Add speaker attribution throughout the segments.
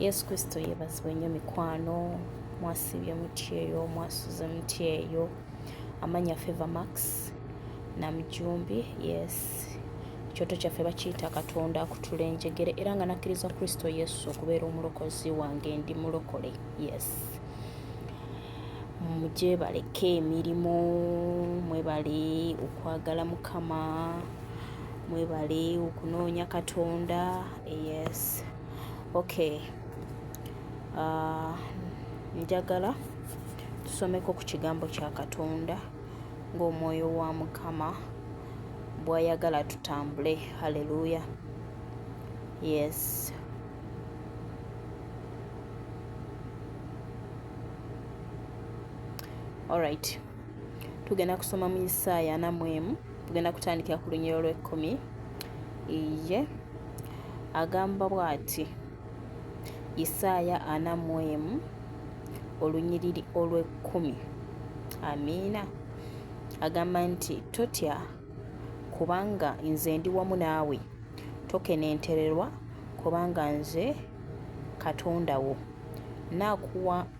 Speaker 1: Yesu Kristo yebazibwe nnyo mikwano, mwasiibye mutya eyo, mwasuze mutya eyo. Amanya Favor Max Namujumbi, yes. Ekyoto kyaffe bakiyita Katonda akutula enjegere era nga nakkiriza Kristo Yesu okubeera omulokozi wange, ndi mulokole, yes. Mugyebaleko emirimu, mwebale okwagala Mukama, mwebale okunoonya Katonda, yes. Okay, njagala tusomeko ku kigambo kya Katonda ng'omwoyo wa Mukama bw'ayagala tutambule. Haleluya, yes. Alright, tugenda kusoma mu Isaaya 41, tugenda kutandikira ku lunyiriri olw'ekkumi. Iye agamba bw'ati, Isaaya 41 olunyiriri olw'ekkumi. Amiina. Agamba nti totya, kubanga nze ndi wamu naawe, tokenentererwa, kubanga nze Katonda wo,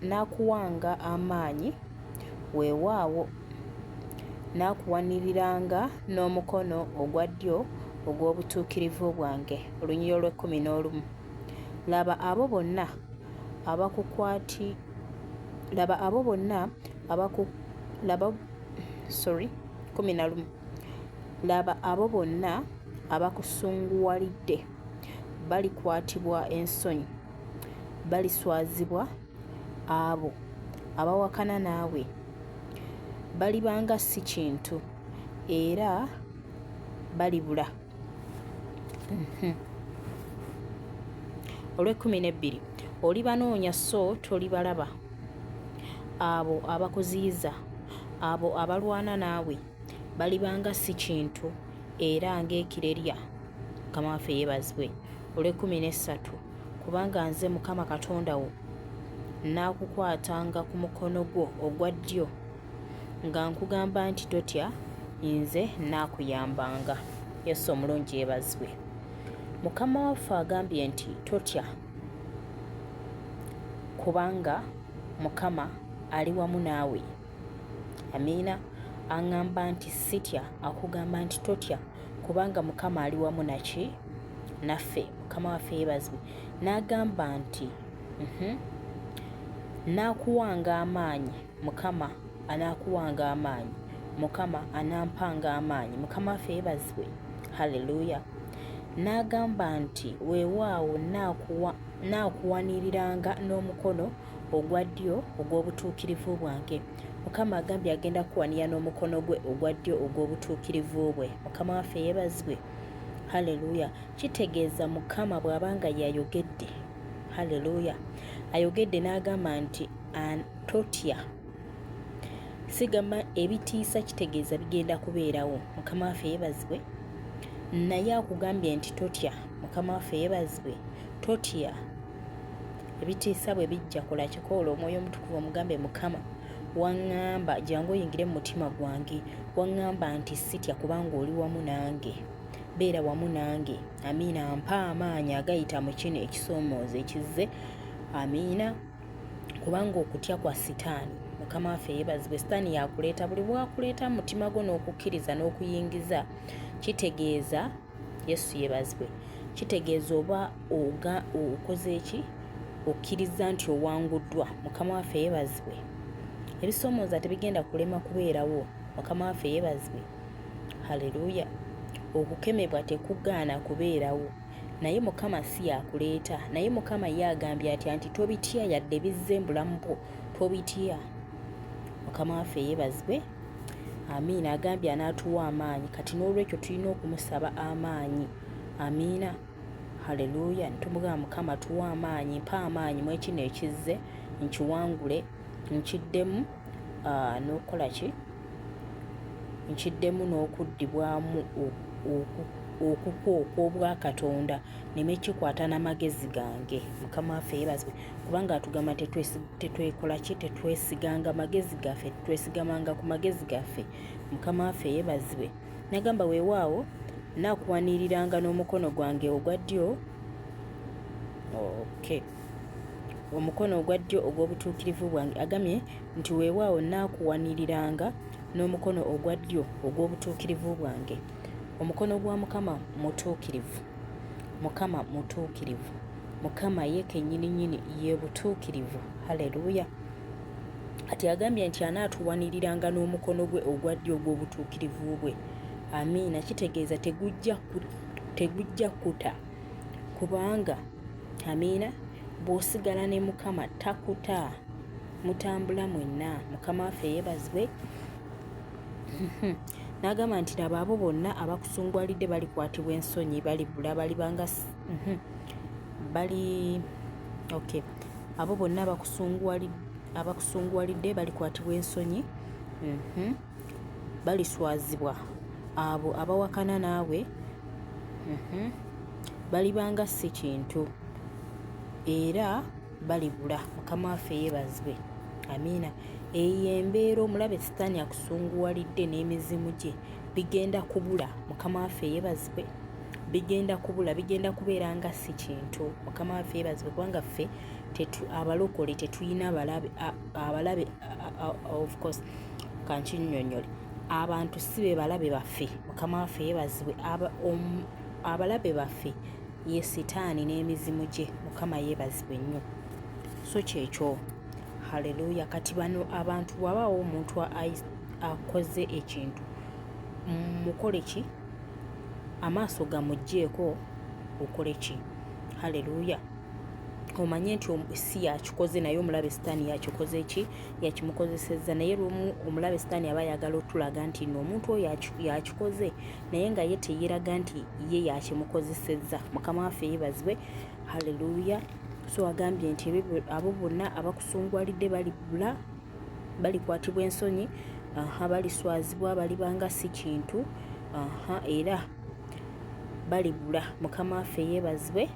Speaker 1: naakuwanga amaanyi, weewaawo naakuwaniriranga n'omukono ogwa ddyo ogw'obutuukirivu bwange. Olunyiriri olw'ekkumi n'olumu. Laba abo bonna abakukwati, laba abo bonna abaku, laba, sorry, 11. Laba abo bonna abakusunguwalidde balikwatibwa ensonyi, baliswazibwa abo abawakana naawe baliba nga si kintu era balibula. Olw'ekkumi n'ebbiri, olibanoonya so tolibalaba, abo abakuziyiza, abo abalwana naawe baliba nga si kintu era ng'ekirerya. Mukama waffe yeebazibwe. Olw'ekkumi n'essatu, kubanga nze Mukama Katonda wo nnaakukwatanga ku mukono gwo ogwa ddyo nga nkugamba nti totya, nze nnaakuyambanga. Yesu omulungi yeebazibwe. Mukama waffe agambye nti totya, kubanga Mukama ali wamu naawe. Amiina. Aŋŋamba nti sitya, akugamba nti totya, kubanga Mukama ali wamu naki? Naffe. Mukama waffe yeebazibwe. N'agamba nti naakuwanga amaanyi, Mukama anaakuwanga amaanyi, Mukama anampanga amaanyi. Mukama waffe yeebazibwe. Haleluya. N'agamba nti weewaawo naakuwaniriranga n'omukono ogwa ddyo ogw'obutuukirivu bwange. Mukama agambye agenda kukuwanirira n'omukono gwe ogwa ddyo ogw'obutuukirivu bwe. Mukama waffe yeebazibwe. Haleluya. Kitegeeza Mukama bw'aba nga yayogedde, haleluya, ayogedde n'agamba nti totya. Sigamba ebitiisa kitegeeza bigenda kubeerawo. Mukama waffe yeebazibwe. Naye akugambye nti totya. Mukama waffe yeebazibwe. Totya. Ebitiisa bwe bijja, kola kikoola omwoyo omutukuvu omugambe, Mukama waŋŋamba jangu oyingire mu mutima gwange, waŋŋamba nti sitya kubanga oli wamu nange, beera wamu nange. Amiina. Mpa amaanyi agayita mu kino ekisoomooza ekizze. Amiina. Kubanga okutya kwa sitaani. Mukama waffe yeebazibwe. Sitaani yakuleeta, buli bwakuleeta mu mutima gwo n'okukkiriza n'okuyingiza, kitegeeza Yesu yeebazibwe, kitegeeza oba okoze ki, okkiriza nti owanguddwa. Mukama waffe yeebazibwe. Ebisoomooza tebigenda kulema kubeerawo. Mukama waffe yeebazibwe. Haleluya. Okukemebwa tekugaana kubeerawo, naye Mukama si yakuleeta. Naye Mukama ye agambye atya nti tobitya, yadde bizze mu bulamu bwo, tobitya. Mukama waffe yeebazibwe. Amiina. Agambye anaatuwa amaanyi. Kati n'olwekyo tulina okumusaba amaanyi. Amiina. Haleluya. Nitumugamba Mukama tuwa amaanyi, mpa amaanyi mu ekino ekizze, nkiwangule, nkiddemu n'okukola ki? Nkiddemu n'okuddibwamu okukwo okw'obwakatonda, nneme kikwata n'amagezi gange. Mukama waffe yeebazibwe. Kubanga atugamba tetwekola ki? Tetwesiganga magezi gaffe, tetwesigamanga ku magezi gaffe. Mukama waffe yeebazibwe. Nagamba weewaawo naakuwaniriranga n'omukono gwange ogwa ddyo. Okay. Omukono ogwa ddyo ogw'obutuukirivu bwange. Agamye nti weewaawo nnaakuwaniriranga n'omukono ogwa ddyo ogw'obutuukirivu bwange. Omukono gwa Mukama mutuukirivu. Mukama mutuukirivu. Mukama ye kennyininyini ye butuukirivu. Haleluya! Kati agambye nti anaatuwaniriranga n'omukono gwe ogwa ddyo ogw'obutuukirivu bwe. Amiina. Kitegeeza tegujja tegujja kuta kubanga amiina bw'osigala ne Mukama takuta mutambula mwenna. Mukama waffe yeebazibwe. N'agamba nti laba abo bonna abakusungwalidde balikwatibwa ensonyi balibula balibanga bali okay abo bonna abakusunguwalidde balikwatibwa ensonyi baliswazibwa abo abawakana naawe balibanga si kintu era balibula. Mukama waffe yeebazibwe. Amiina. Eyo embeera omulabe sitaani akusunguwalidde n'emizimu gye bigenda kubula. Mukama waffe yeebazibwe. Bigenda kubula, bigenda kubeera nga si kintu. Mukama waffe yeebazibwe, kubanga ffe abalokole tetulina balabe, abalabe of course kankinnyonnyole, abantu si be balabe baffe. Mukama waffe yeebazibwe. Abalabe baffe ye sitaani n'emizimu gye. Mukama yeebazibwe nnyo. So kyekyo. Haleluya. Kati bano abantu bw'abaawo omuntu akoze ekintu mukole ki? Amaaso gamuggyeeko okole ki? Haleluya. Omanye nti si yakikoze naye omulabe sitaani yakikoze ki? Yakimukozesezza. Naye lumu omulabe sitaani aba ayagala otulaga nti no omuntu oyo yakikoze naye nga ye teyeraga nti ye yakimukozesezza. Mukama waffe yeebazibwe. Haleluya. So agambye nti abo bonna abakusungwalidde balibula, balikwatibwa ensonyi, aha, baliswazibwa, balibanga si kintu, aha, era balibula. Mukama waffe yeebazibwe.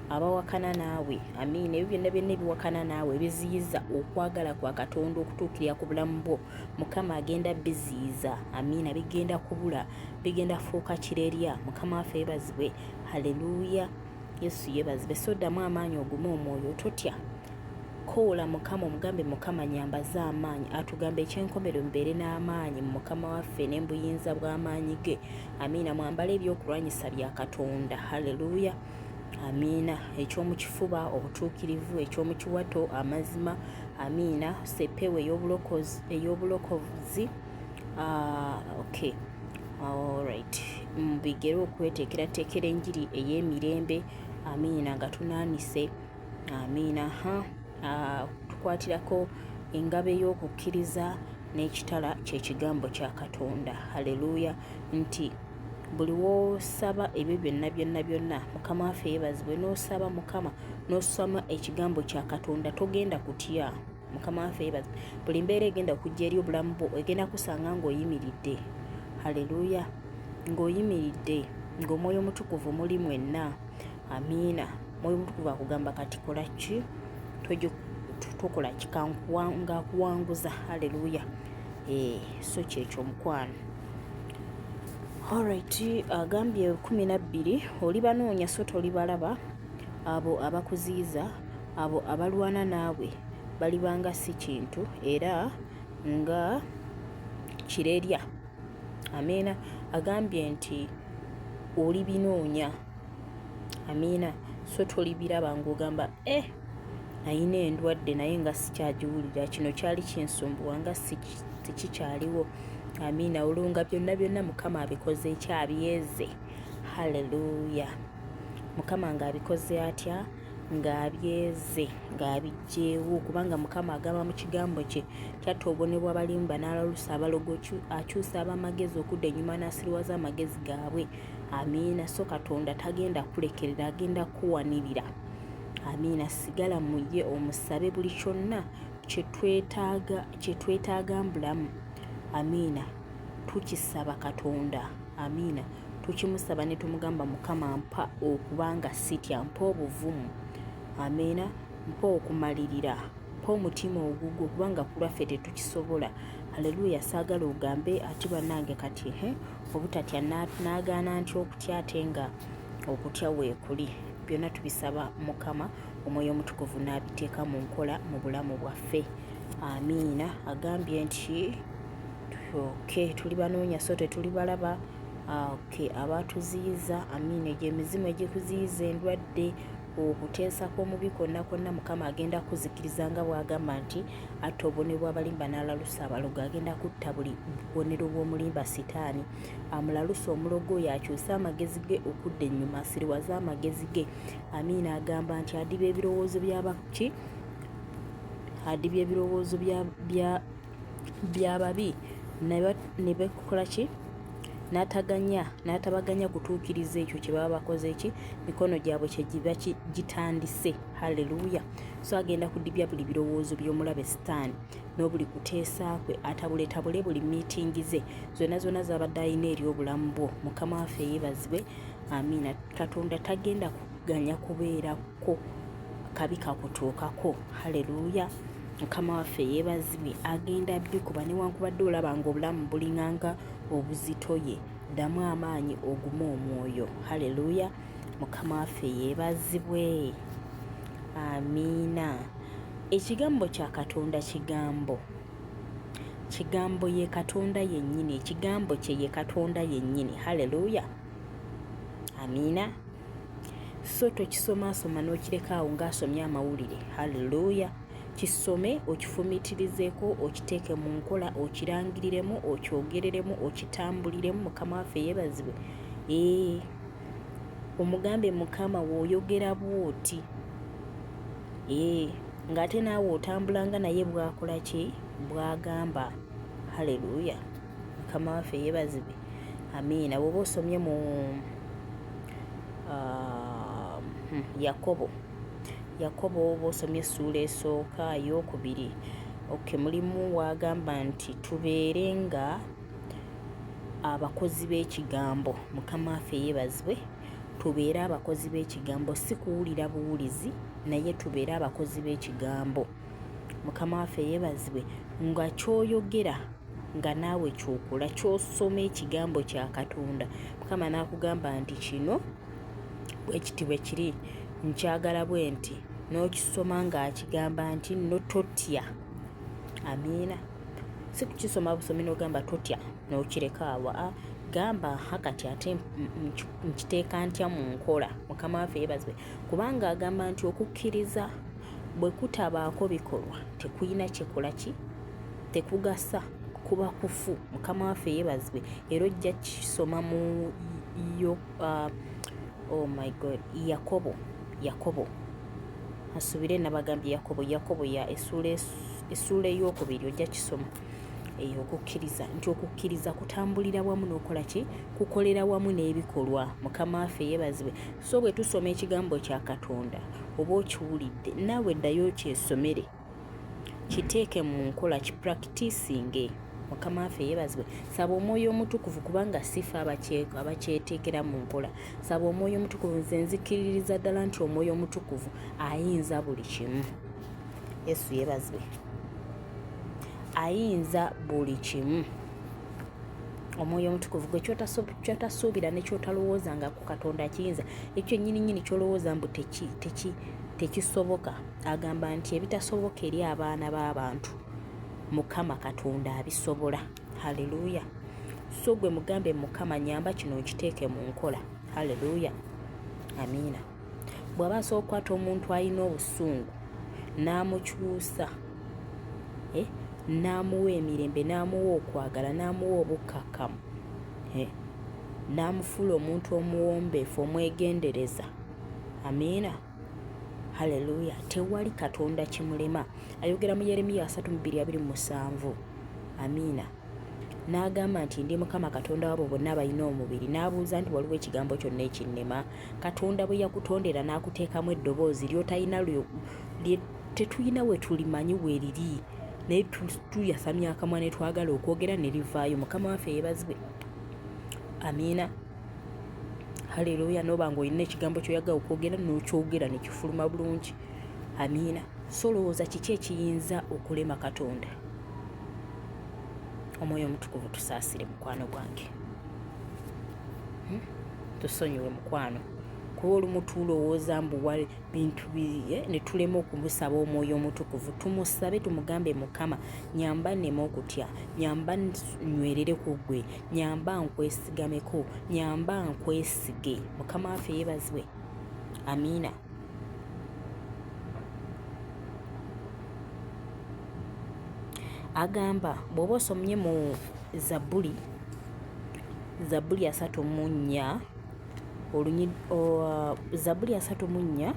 Speaker 1: Abawakana naawe, amiina. Ebyo byonna byonna ebiwakana naawe ebiziyiza okwagala kwa Katonda okutuukirira ku bulamu bwo, Mukama agenda biziyiza, amiina. Bigenda kubula, bigenda fuuka kirerya. Mukama waffe yeebazibwe. Haleluya. Yesu yeebazibwe. So ddamu amaanyi, ogume omwoyo, totya. Koola Mukama omugambe, Mukama nyambaza amaanyi. Atugamba ekyenkomerero mubeere n'amaanyi mu Mukama waffe ne mbuyinza bw'amaanyi ge. Amiina. Mwambale ebyokulwanyisa bya Katonda. Haleluya. Amiina. Eky'omu kifuba obutuukirivu, eky'omu kiwato amazima. Amiina. Sepewo ey'obulokozi. Okay. Alright. Mubigere okweteekerateekera enjiri ey'emirembe. Amiina. Nga tunaanise. Amiina. Ha. Tukwatirako engabo ey'okukkiriza n'ekitala ky'ekigambo kya Katonda. Haleluya. Nti buli w'osaba ebyo byonna byonna byonna, Mukama waffe yeebazibwe, n'osaba Mukama, n'osoma ekigambo kya Katonda, togenda kutya. Mukama waffe yeebazibwe. Buli mbeera egenda okujja eri obulamu bwo egenda kusanga ng'oyimiridde. Haleluya. Ng'oyimiridde, ng'Omwoyo Omutukuvu muli mwenna. Amiina. Mwoyo Omutukuvu akugamba kati kola ki? Tokola ki? Ng'akuwanguza. Haleluya. So kyekyo omukwano. Alright, agambye 12 olibanoonya so tolibalaba, abo abakuziyiza, abo abalwana naawe balibanga si kintu era nga kirerya. Amiina. Agambye nti olibinoonya. Amiina. So tolibiraba ng'ogamba nalina endwadde naye nga sikyagiwulira, kino kyali kinsumbuwa nga sikikyaliwo. Amiina. Olwo nga byonna byonna Mukama abikoze ekyabyeze. Haleluya. Mukama ng'abikoze atya? Ng'abyeze, ng'abiggyeewo, kubanga Mukama agamba mu kigambo kye kyatta obubonero bw'abalimba n'alalusa abalogo, akyusa ab'amagezi okudda ennyuma n'asiriwaza amagezi gaabwe. Amiina. So Katonda tagenda kulekerera, agenda kuwanirira. Amiina. Sigala mu ye omusabe buli kyonna kye twetaaga mu bulamu. Amiina. Tukisaba Katonda. Amiina. Tukimusaba ne tumugamba, Mukama mpa okuba nga sitya, mpa obuvumu. Amiina. Mpa okumalirira, mpa omutima ogugwo, kubanga ku lwaffe tetukisobola. Haleluya. Saagala ogambe ati bannange kati obutatya n'agaana nti okutya ate nga okutya weekuli. Byonna tubisaba Mukama. Omwoyo Omutukuvu n'abiteeka mu nkola mu bulamu bwaffe. Amiina. Agambye nti okay, tuli banoonya so tetulibalaba. Okay, abaatuziyiza. Amiina. Egyo emizimu egikuziyiza, endwadde, okuteesa kw'omubi kwonna kwonna, Mukama agenda kuzikiriza nga bw'agamba nti atta obubonero bw'abalimba n'alalusa abalogo. Agenda kutta buli bubonero bw'omulimba Sitaani amulalusa omulogo oyo, akyuse amagezi ge okudda ennyuma, asiriwaze amagezi ge. Amiina. Agamba nti adiba ebirowoozo by'abaki, adibya ebirowoozo by'ababi ne bakola ki, n'ataganya n'atabaganya kutuukiriza ekyo kye baba bakoze ki, mikono gyabwe kye giba gitandise. Haleluya. So agenda kudibya buli birowoozo by'omulabe Sitaani n'obuli kuteesa kwe, atabuletabule buli miitingi ze zonna zonna z'abadde alina eri obulamu bwo. Mukama waffe yeebazibwe. Amiina. Katonda tagenda kuganya kubeerako kabi kakutuukako. Haleluya. Mukama waffe yeebazibwe. Agenda bikuba newankubadde olaba nga obulamu bulinganga obuzitoye, ddamu amaanyi, ogume omwoyo. Haleluya. Mukama waffe yeebazibwe. Amiina. Ekigambo kya Katonda kigambo, kigambo ye Katonda yennyini, ekigambo kye ye Katonda yennyini. Haleluya. Amiina. So tokisomaasoma n'okireka awo ng'asomye amawulire. Haleluya. Kisome, okifumiitirizeeko, okiteeke mu nkola, okirangiriremu, okyogereremu, okitambuliremu. Mukama waffe yeebazibwe. Ee, omugambe Mukama w'oyogera bw'oti, ee, ng'ate naawe otambulanga naye bw'akola ki, bw'agamba. Haleluya. Mukama waffe yeebazibwe. Amiina. Bw'oba osomye mu Yakobo, Yakobo oba osomye essuula esooka, ey'okubiri, okay, mulimu waagamba nti tubeere nga abakozi b'ekigambo. Mukama waffe yeebazibwe. Tubeere abakozi b'ekigambo, si kuwulira buwulizi, naye tubeere abakozi b'ekigambo. Mukama waffe yeebazibwe. Nga ky'oyogera nga naawe ky'okola, ky'osoma ekigambo kya Katonda, Mukama n'akugamba nti kino bwe kiti bwe kiri, nkyagala bwe nti, n'okisoma ng'akigamba nti no totya. Amiina. Si kukisoma busomi n'ogamba totya n'okireka awo. A gamba ha, kati ate nkiteeka ntya mu nkola? Mukama waffe yeebazibwe, kubanga agamba nti okukkiriza bwe kutabaako bikolwa tekuyina kyekola ki, tekugasa, kuba kufu. Mukama waffe yeebazibwe. Era ojja kisoma mu yo, oh my God, Yakobo, Yakobo, asubire nabagambye Yakobo, Yakobo ya essuula ey'okubiri, ojja kisoma eyo. Okukkiriza nti okukkiriza kutambulira wamu n'okola ki, kukolera wamu n'ebikolwa. Mukama waffe yeebazibwe. So bwe tusoma ekigambo kya Katonda, oba okiwulidde, naawe ddayo okyesomere, kiteeke mu nkola, kipracticinge. Mukama waffe yeebazibwe. Saba Omwoyo Omutukuvu, kubanga sife abakyeteekera mu nkola. Saba Omwoyo Omutukuvu. Nze nzikiririza ddala nti Omwoyo Omutukuvu ayinza buli kimu. Yesu yeebazibwe. Ayinza buli kimu Omwoyo Omutukuvu. Gwe kyotasuubira ne kyotalowoozanga ku Katonda akiyinza. Ekyo nnyini nnyini kyolowooza mbu tekisoboka, agamba nti ebitasoboka eri abaana b'abantu, Mukama Katonda abisobola. Haleluya. So gwe mugambe, Mukama nyamba kino nkiteeke mu nkola. Haleluya. Amiina. Bw'aba asobola okukwata omuntu alina obusungu n'amukyusa, n'amuwa emirembe, n'amuwa okwagala, n'amuwa obukkakkamu, n'amufuula omuntu omuwombeefu, omwegendereza. Amiina. Haleluya. Tewali Katonda kimulema. Ayogera mu Yeremiya 32:27. Amiina. N'agamba nti ndi Mukama Katonda wabo bonna abalina omubiri, n'abuuza nti waliwo ekigambo kyonna ekinnema? Katonda bwe yakutondera n'akuteekamu eddoboozi ly'otalina, tetulina we tulimanyi we liri, naye tuyasamya akamwa ne twagala okwogera ne livaayo. Mukama waffe yeebazibwe. Amiina. Haleluya. N'oba ng'olina ekigambo ky'oyagala okwogera n'okyogera ne kifuluma bulungi. Amiina. So olowooza kiki ekiyinza okulema Katonda? Omwoyo Omutukuvu tusaasire, mukwano gwange. Tusonyiwe, mukwano. Kuba olumu tulowooza mbu wali bintu eh, ne tulema okumusaba omwoyo omutukuvu. Tumusabe, tumugambe, Mukama nyamba nneme okutya, nyamba nywerere ku ggwe, nyamba nkwesigameko, nyamba nkwesige. Mukama waffe yeebazibwe. Amiina. Agamba bw'oba osomye mu Zabbuli, Zabbuli 34 olunyi, Zabbuli 34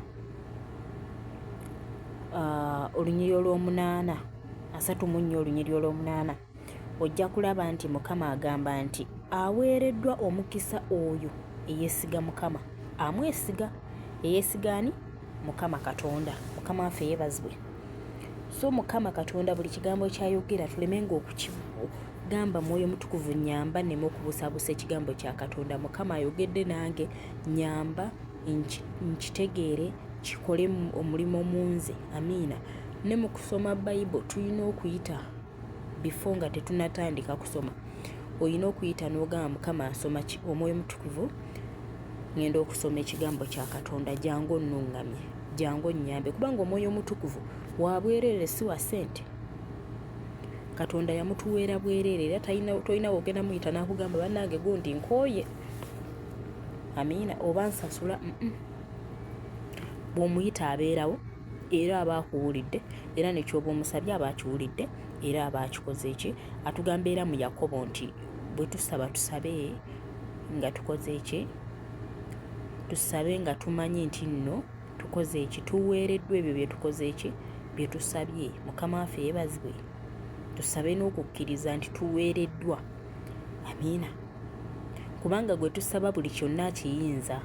Speaker 1: olunyiri olw'omunaana, 34 olunyiri olw'omunaana, ojja kulaba nti Mukama agamba nti aweereddwa omukisa oyo eyeesiga Mukama, amwesiga. Eyeesiga ani? Mukama Katonda. Mukama waffe yeebazibwe. So Mukama Katonda buli kigambo kyayogera tulemenga okukigamba. Mwoyo Mutukuvu nyamba nneme okubuusabuusa ekigambo kya Katonda. Mukama ayogedde nange, nyamba nkitegeere, kikole omulimu mu nze. Amiina. Ne mu kusoma Bayibo tulina okuyita before nga tetunatandika kusoma, olina okuyita n'ogamba Mukama nsoma ki? Omwoyo Mutukuvu, ngenda okusoma ekigambo kya Katonda, jangu onnuŋŋamye, jangu onnyambe, kubanga omwoyo omutukuvu wa bwereere, si wa ssente. Katonda yamutuweera bwereere, era tolina wogenda muyita n'akugamba bannange gundi nkooye, amiina, oba nsasula. Bw'omuyita abeerawo, era aba akuwulidde, era nekyoba omusabye aba akiwulidde, era aba akikoze ki. Atugamba era mu Yakobo nti bwe tusaba, tusabe nga tukoze ki? Tusabe nga tumanyi nti nno tukoze eki? Tuweereddwa ebyo bye tukoze eki? Bye tusabye. Mukama waffe yeebazibwe. Tusabe n'okukkiriza nti tuweereddwa. Amiina. Kubanga gwe tusaba buli kyonna akiyinza.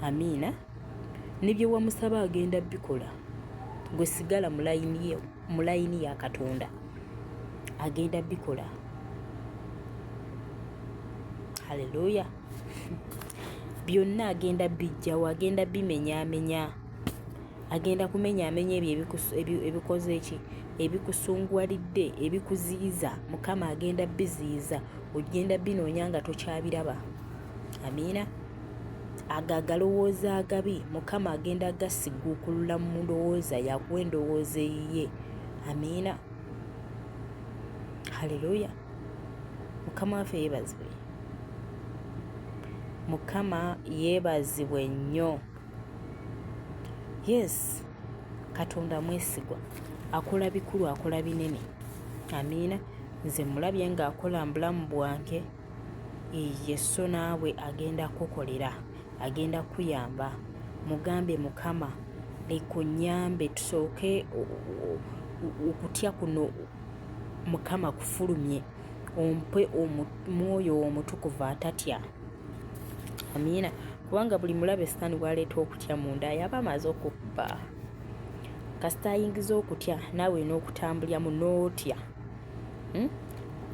Speaker 1: Amiina. Ne bye wamusaba agenda bikola. Gwe sigala mu layini ye, mu layini ya Katonda, agenda bikola. Haleluya. Byonna agenda bijjawo, agenda bimenyaamenya, agenda kumenyaamenya ebyo ebikoze eki, ebikusunguwalidde, ebikuziyiza. Mukama agenda biziyiza, ogenda binoonya nga tokyabiraba. Amiina. Ago agalowooza agabi, Mukama agenda gasiguukulula mu ndowooza, yakuwa endowooza eyiye. Amiina. Haleluya. Mukama waffe yeebazibwe. Mukama yeebazibwe nnyo. Yes, Katonda mwesigwa, akola bikulu, akola binene. Amiina. Nze mulabye ng'akola mu bulamu bwange. Ye so naawe agenda kukukolera, agenda kukuyamba. Mugambe, Mukama leka onnyambe, tusooke okutya kuno Mukama kufulumye, ompe omwoyo omutukuvu atatya. Amiina. Kubanga buli mulabe Sitaani bw'aleeta okutya munda, yaba amaze okubba. Kasita ayingiza okutya naawe n'okutambulyamu n'otya,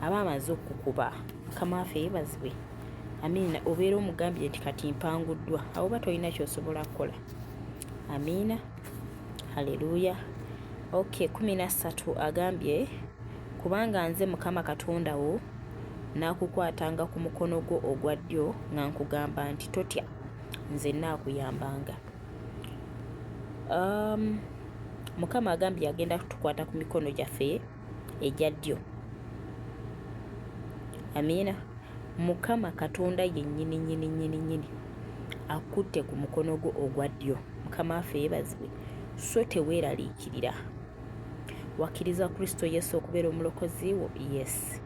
Speaker 1: Aba amaze okukuba. Mukama waffe yeebazibwe. Amiina. Obeera omugambye nti kati mpanguddwa, awo oba tolina ky'osobola kukola. Amiina. Haleluya. Ok, 13 agambye, kubanga nze Mukama Katonda wo, naakukwatanga ku mukono gwo ogwa ddyo nga nkugamba nti totya, nze nnaakuyambanga. Mukama agambye agenda kutukwata ku mikono gyaffe egya ddyo. Amiina. Mukama Katonda yennyini nnyini nnyini nnyini akutte ku mukono gwo ogwa ddyo. Mukama waffe yeebazibwe. So teweeraliikirira. Wakkiriza Kristo Yesu okubeera omulokozi wo? Yes.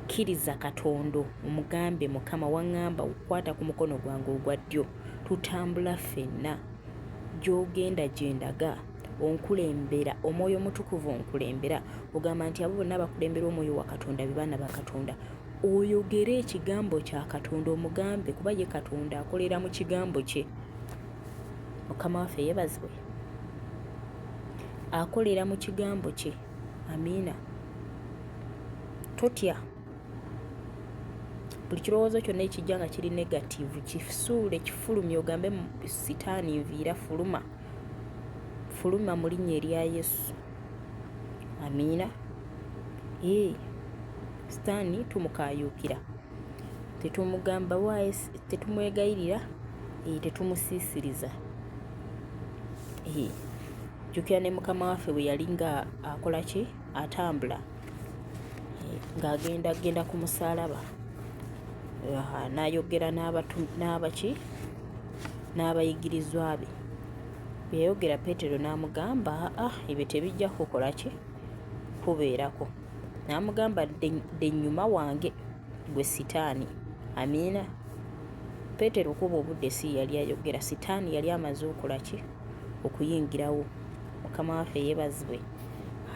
Speaker 1: Kkiriza Katonda, omugambe, Mukama waŋŋamba okukwata ku mukono gwange ogwa ddyo, tutambula ffenna, gy'ogenda gye ndaga, onkulembera, omwoyo omutukuvu onkulembera. Ogamba nti abo bonna bakulembera omwoyo wa Katonda be baana ba Katonda. Oyogere ekigambo kya Katonda, omugambe, kuba ye Katonda akolera mu kigambo kye. Mukama waffe yeebazibwe. Akolera mu kigambo kye. Amiina. Totya. Buli kirowoozo kyonna ekijja nga kiri negative, kisuule, kifulumye, ogambe Sitaani nviira, fuluma, fuluma mu linnya erya Yesu. Amiina. Ee, Sitaani tumukaayuukira, tetumugamba waaye, tetumwegayirira. Eh, tetumusiisiriza. Eh, jjukira ne mukama waffe bwe yali nga akola ki, atambula eh, ng'agenda genda ku musaalaba, n'ayogera n'abaki n'abayigirizwa be. Bwe yayogera Peetero n'amugamba, ah, ebyo tebijja kukola ki, kubeerako. N'amugamba, dda ennyuma wange gwe sitaani. Amiina. Peetero kuba obudde si yali ayogera, sitaani yali amaze okola ki, okuyingirawo. Mukama waffe yeebazibwe.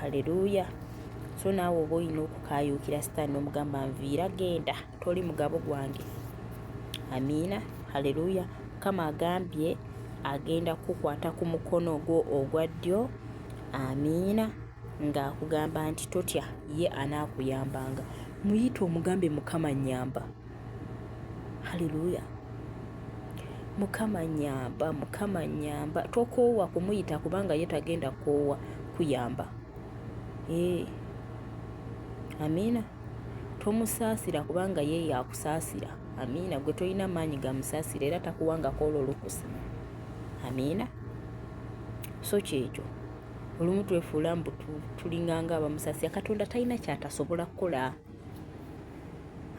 Speaker 1: Haleluya. So naawe oba olina okukaayuukira sitaani n'omugamba, nviira, genda, toli mugabo gwange. Amiina. Haleluya. Mukama agambye agenda kukukwata ku mukono gwo ogwa ddyo. Amiina. Ng'akugamba nti totya, ye anaakuyambanga. Muyite omugambe, Mukama nnyamba. Haleluya. Mukama nnyamba, Mukama nnyamba. Tokoowa kumuyita kubanga ye tagenda kukoowa kuyamba. Ee. Amiina. Tomusaasira kubanga ye yakusaasira. Amiina. Gwe tolina maanyi gamusaasira era takuwangako olwo olukusa. Amiina. So kyekyo. Olumu twefuula mbu tulinganga abamusaasira. Katonda talina kyatasobola kukola.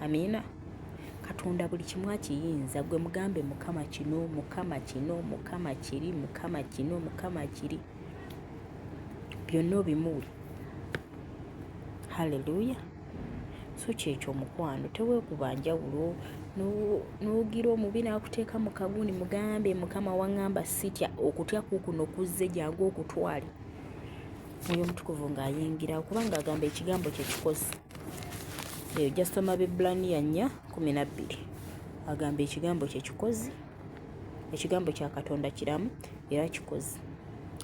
Speaker 1: Amiina. Katonda buli kimu akiyinza. Gwe mugambe Mukama kino, Mukama kino, Mukama kiri, Mukama kino, Mukama kiri. Byonna obimuwe. Haleluya. So kyekyo omukwano, teweekuba njawulo n'ogira omubi n'akuteeka mu kagundi. Mugambe Mukama waŋŋamba sitya, okutya kukuno kuzze, jangu okutwale. Mwoyo Omutukuvu ng'ayingira, kubanga agamba ekigambo kye kikozi. Eyo ojja soma Abaebbulaniya 4:12. Agamba ekigambo kye kikozi, ekigambo kya Katonda kiramu era kikozi.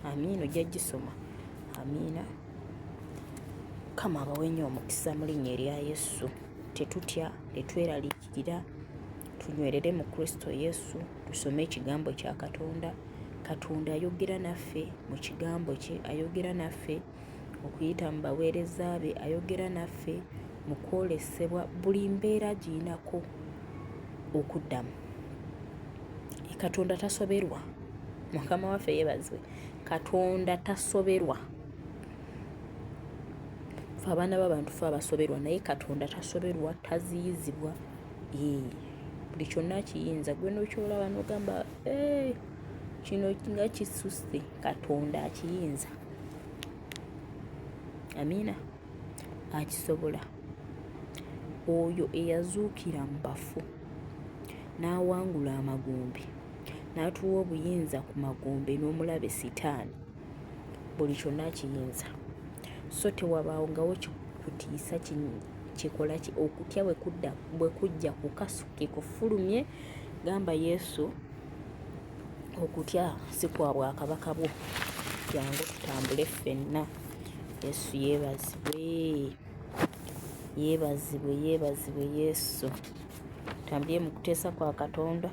Speaker 1: Amiina. Ojja gisoma. Amiina. Mukama abawe nnyo omukisa mu linnya erya Yesu. Tetutya, tetweraliikirira, tunywerere mu Kristo Yesu, tusome ekigambo kya Katonda. Katonda ayogera naffe mu kigambo kye, ayogera naffe okuyita mu baweereza be, ayogera naffe mu kwolesebwa. Buli mbeera giyinako okuddamu. Katonda tasoberwa. Mukama waffe yeebazibwe. Katonda tasoberwa. Ffe abaana b'abantu ffe abasoberwa, naye Katonda tasoberwa, taziyizibwa. Buli kyonna akiyinza. Gwe n'okyolaba n'ogamba, kino nga kisusse. Katonda akiyinza. Amiina. Akisobola. Oyo eyazuukira mu bafu n'awangula amagombe n'atuwa obuyinza ku magombe n'omulabe sitaani, buli kyonna akiyinza. So tewabaawo kikutiisa kikola ki, okutya bwe kujja kukasuke kufulumye, gamba Yesu okutya si kwa bwakabaka bwo, jangu tutambule ffenna. Yesu yeebazibwe, yeebazibwe, yeebazibwe Yesu. Tutambulire mu kuteesa kwa Katonda,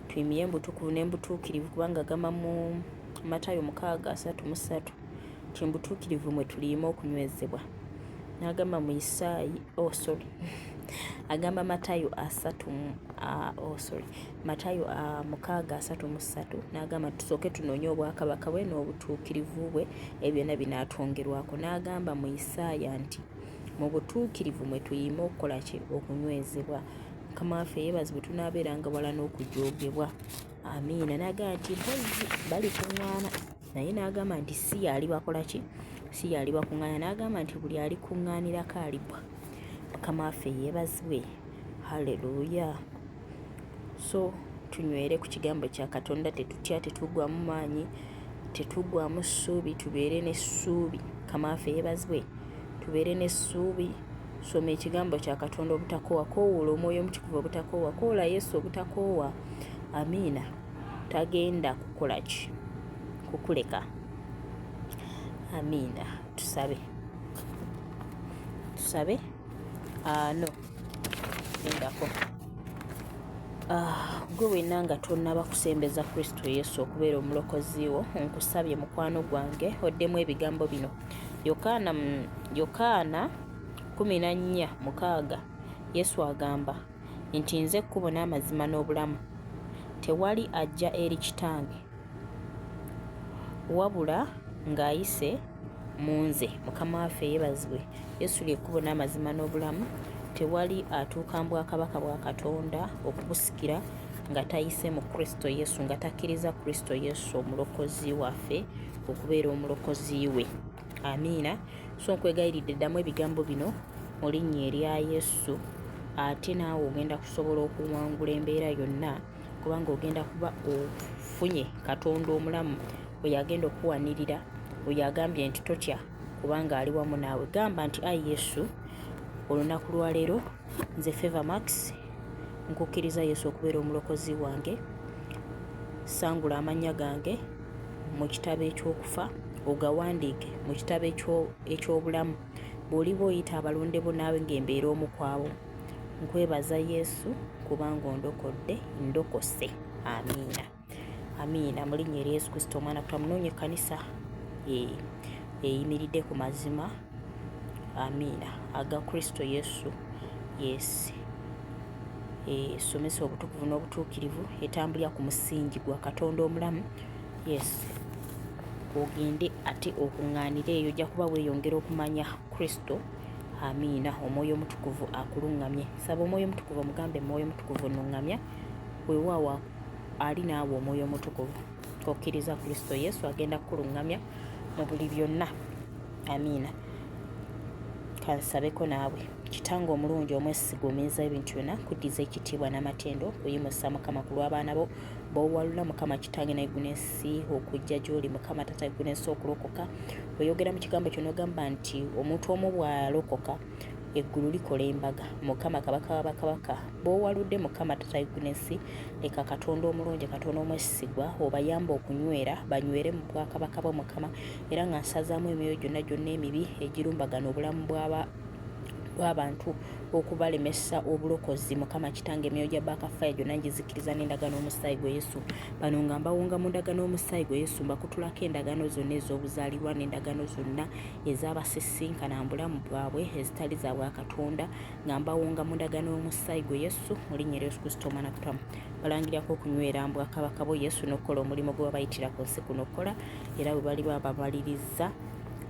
Speaker 1: tuyimire mu butukuvu ne mu butuukirivu, kubanga agamba mu Matayo 6:33 nti mu butuukirivu mwe tuliyima okunywezebwa. N'agamba mu Isaayi, oh sorry, agamba Matayo asatu, oh sorry, Matayo 6:33, n'agamba tusooke tunoonye obwakabaka bwe n'obutuukirivu bwe, ebyo byonna binaatwongerwako. N'agamba mu Isaaya nti mu butuukirivu mwe tuyima okukola ki, okunywezebwa. Mukama waffe yeebazibwe, tunaabeeranga wala n'okujoogebwa. Amiina. N'agamba nti mpozzi balikuŋŋaana, naye n'agamba nti si y'ali bakola ki, si y'ali bakuŋŋaana. N'agamba nti buli alikuŋŋaanirako aligwa. Mukama waffe yeebazibwe. Haleluya. So tunywere ku kigambo kya Katonda, tetutya, tetuggwamu maanyi, tetuggwamu ssuubi, tubeere n'essuubi. Mukama waffe yeebazibwe, tubeere n'essuubi. Soma ekigambo kya Katonda obutakoowa, koowoola Omwoyo Omutukuvu obutakoowa, koola Yesu obutakoowa. Amiina. Tagenda kukola ki, kukuleka. Amiina. Tusabe, tusabe. No lindako. Gwe wenna nga tonnaba kusembeza Kristo Yesu okubeera omulokozi wo, nkusabye mukwano gwange oddemu ebigambo bino. Yokaana, Yokaana 14:6, Yesu agamba nti nze kkubo n'amazima n'obulamu, Tewali ajja eri Kitange wabula ng'ayise mu nze. Mukama waffe yeebazibwe. Yesu lye kkubo n'amazima n'obulamu. Tewali atuuka mu bwakabaka bwa Katonda okubusikira nga tayise mu Kristo Yesu, nga takkiriza Kristo Yesu omulokozi waffe okubeera omulokozi we. Amiina. So nkwegayiridde ddamu ebigambo bino mu linnya erya Yesu, ate naawe ogenda kusobola okuwangula embeera yonna, kubanga ogenda kuba ofunye Katonda omulamu oyo agenda okukuwanirira, oyo agambye nti totya kubanga ali wamu naawe. Gamba nti ayi Yesu, olunaku lwaleero nze Favor Max nkukkiriza Yesu okubeera omulokozi wange, sangula amannya gange mu kitabo eky'okufa ogawandiike mu kitabo eky'obulamu. Bw'oliba oyita abalonde bo naawe ng'embeera omu ku abo. Nkwebaza Yesu kubanga ondokodde, ndokose. Amiina. Amiina. Mu linnya erya Yesu Kristo omwana twamunoonya ekkanisa eyimiridde ku mazima. Amiina. Aga Kristo Yesu. Yes. Esomesa obutukuvu n'obutuukirivu, etambulira ku musingi gwa Katonda omulamu. Yes. Ogende ate okuŋŋaanire eyo, ojja kuba weeyongera okumanya Kristo. Amiina. Omwoyo Omutukuvu akuluŋŋamye. Saba Omwoyo Omutukuvu, omugambe, Mwoyo Omutukuvu nnuŋŋamya. Weewaawo ali naawe Omwoyo Omutukuvu. Okkiriza Kristo Yesu agenda kukuluŋŋamya mu buli byonna. Amiina. Kansabeko naawe. Kitange omulungi omwesigwa omuyinza w'ebintu byonna, nkuddiza ekitiibwa n'amatendo, kuyimusa Mukama ku lw'abaana bo b'owalula Mukama Kitange naye gunensi okujja gy'oli Mukama Tata gunensi okulokoka. Oyogera mu kigambo kyo n'ogamba nti omuntu omu bw'alokoka eggulu likola embaga. Mukama Kabaka wa bakabaka b'owaludde Mukama Tata gunensi, leka Katonda omulungi Katonda omwesigwa obayambe okunywera, banywere mu bwakabaka bwo Mukama, era nga nsazaamu emyoyo gyonna gyonna emibi egirumbagana obulamu bw'abantu okubalemesa obulokozi. Mukama Kitange, emyoyo gya baakafaya gyonna ngizikiriza n'endagaano omusaayi gwe Yesu. Bano nga mbawonga mu ndagaano omusaayi gwe Yesu, mbakutulako endagaano zonna ez'obuzaalirwa n'endagaano zonna ez'abasisinkana mu bulamu bwabwe ezitali za bwakatonda, nga mbawonga mu ndagaano y'omusaayi gwe Yesu, mu linnya erya Yesu Kristo omwana kutwamu. Balangirako okunywera mu bwakabaka bwo Yesu n'okukola omulimu gwe babayitira ku nsi kuno okukola, era bwe baliba bamaliriza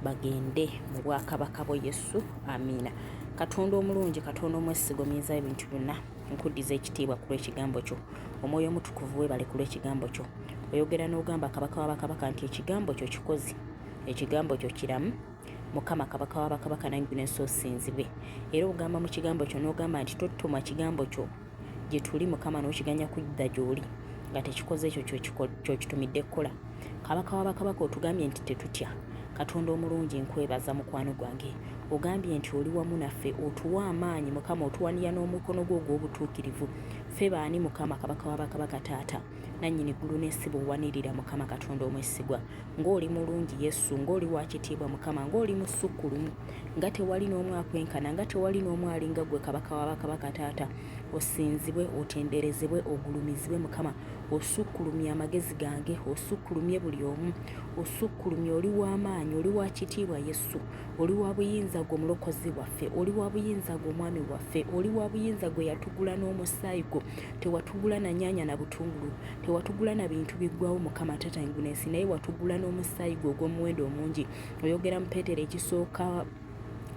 Speaker 1: bagende mu bwakabaka bwo Yesu. Amiina. Katonda omulungi, Katonda omwesiga omuyinza w'ebintu byonna, nkuddiza ekitiibwa ku lw'ekigambo kyo. Omwoyo Omutukuvu weebale ku lw'ekigambo kyo. Oyogera n'ogamba Kabaka wa bakabaka nti ekigambo kyo kikozi, ekigambo kyo kiramu. Mukama Kabaka wa bakabaka nange n'ensi osinzibwe. Era ogamba mu kigambo kyo n'ogamba nti totuma kigambo kyo gye tuli Mukama n'okiganya kudda gy'oli nga tekikoze ekyo ky'okitumidde kukola. Kabaka wa bakabaka otugambye nti tetutya. Katonda omulungi nkwebaza mukwano gwange. Ogambye nti oli wamu naffe, otuwa amaanyi Mukama, otuwanira n'omukono gwo ogw'obutuukirivu. Ffe baani Mukama Kabaka wa bakabaka Taata, nannyini ggulu n'ensi bw'owanirira Mukama Katonda omwesigwa. Ng'oli mulungi Yesu, ng'oli wa kitiibwa Mukama, ng'oli musukkulumu, nga tewali n'omu akwenkana, nga tewali n'omu alinga ggwe Kabaka wa bakabaka Taata. Osinzibwe, otenderezebwe, ogulumizibwe Mukama. Osukkulumye amagezi gange, osukkulumye buli omu, osukkulumye. Oli wa maanyi, oli wa kitiibwa Yesu, oli wa buyinza gwe omulokozi waffe, oli wa buyinza gwe omwami waffe, oli wa buyinza gwe yatugula n'omusaayi gwo. Tewatugula na nyaanya na butungulu, tewatugula na bintu biggwawo Mukama Taata ensi, naye watugula n'omusaayi gwo ogw'omuwendo omungi. Oyogera mu Peetero ekisooka